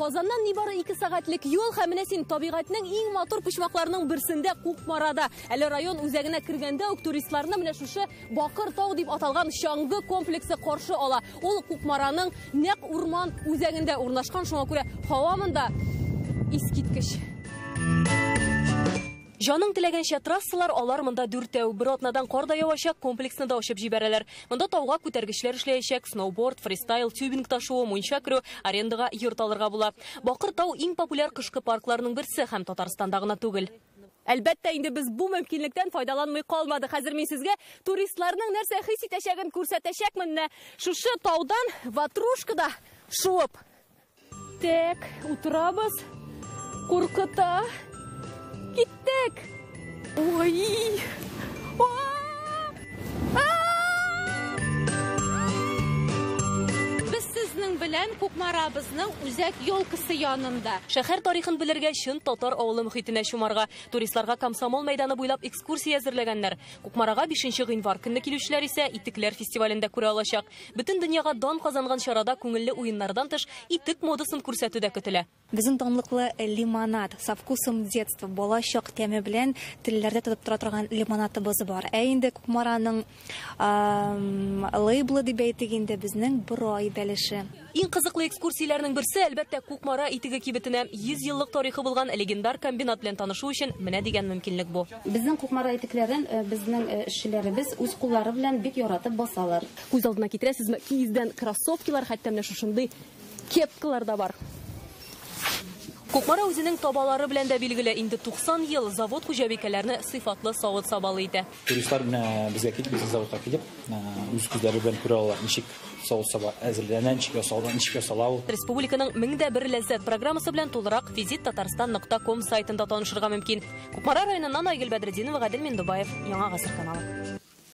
Казаннан нибары 2 сәгатьлек юл һәм менә син табигатьнең иң матур почмакларының берсендә Кукмарада. Әле район үзәгенә кергәндә үк туристларны менә шушы Бакыр тау дип аталган чаңгы комплексы каршы ала. Ул Кукмараның нәкъ урман үзәгендә урнашкан, шуңа күрә һава монда искиткеч. Җаның теләгәнчә трассалар, алар монда дүртәү. Бер атнадан кар да явачак, комплексны да ачып җибәрәләр. Монда тауга күтәргечләр эшләячәк, сноуборд, фристайл, тюбинг ташуы, мунча керү, арендага йорт алырга була. Бакыр тау иң популяр кышкы паркларның берсе һәм Татарстанда гына түгел. Әлбәттә, инде без бу мөмкинлектән файдаланмый калмадык. Хәзер мин сезгә туристларның нәрсә хис итәчәген күрсәтәчәкмен. Менә шушы таудан ватрушкада шуып. Так, утырабыз. Куркыта. Киттек. Ой. Без сезнең белән Кукмарабызның үзәк елкасы янында. Шәһәр тарихын белергә, чын татар авылы мөхитенә чумарга, туристларга Комсомол мәйданы буйлап экскурсия әзерләгәннәр. Кукмарага 5 гыйнвар көнне килүчеләр исә итекләр фестивалендә күрә алачак. Бөтен дөньяга дан казанган чарада күңелле уеннардан тыш итек модасын күрсәтү дә көтелә. Безнең данлыклы лимонад со вкусом детства, бала чак тәме белән телләрдә тотып тора торган лимонадыбыз бар. Ә инде Кукмараның лейблы дип әйтик инде, безнең борай бәлеше. Иң кызыклы экскурсияләрнең берсе, әлбәттә, Кукмара итеге кибетенә. 100 еллык тарихы булган легендар комбинат белән танышу өчен менә дигән мөмкинлек бу. Безнең Кукмара итекләрен безнең эшчеләребез үз куллары белән бик яратып басалар. Күз алдына китерәсезме? Киездән кроссовкилар, хәтта менә шушындый кепкалар да бар. Кукмара үзенең табалары белән дә билгеле. Инде 90 ел завод хуҗабикәләрне сыйфатлы савыт-сабалы итә. Туристлар менә безгә килеп, безнең заводка килеп, үз күзләре белән күрә алалар, ничек савыт-саба әзерләнә, ничек ясала, ничек ясала ул. Республиканың 1001 ләззәт программасы белән тулырак визит татарстан нокта ком сайтында танышырга мөмкин. Кукмара районыннан Айгөл Бәдретдинова, Гадел Миндубаев, Яңа Гасыр каналы.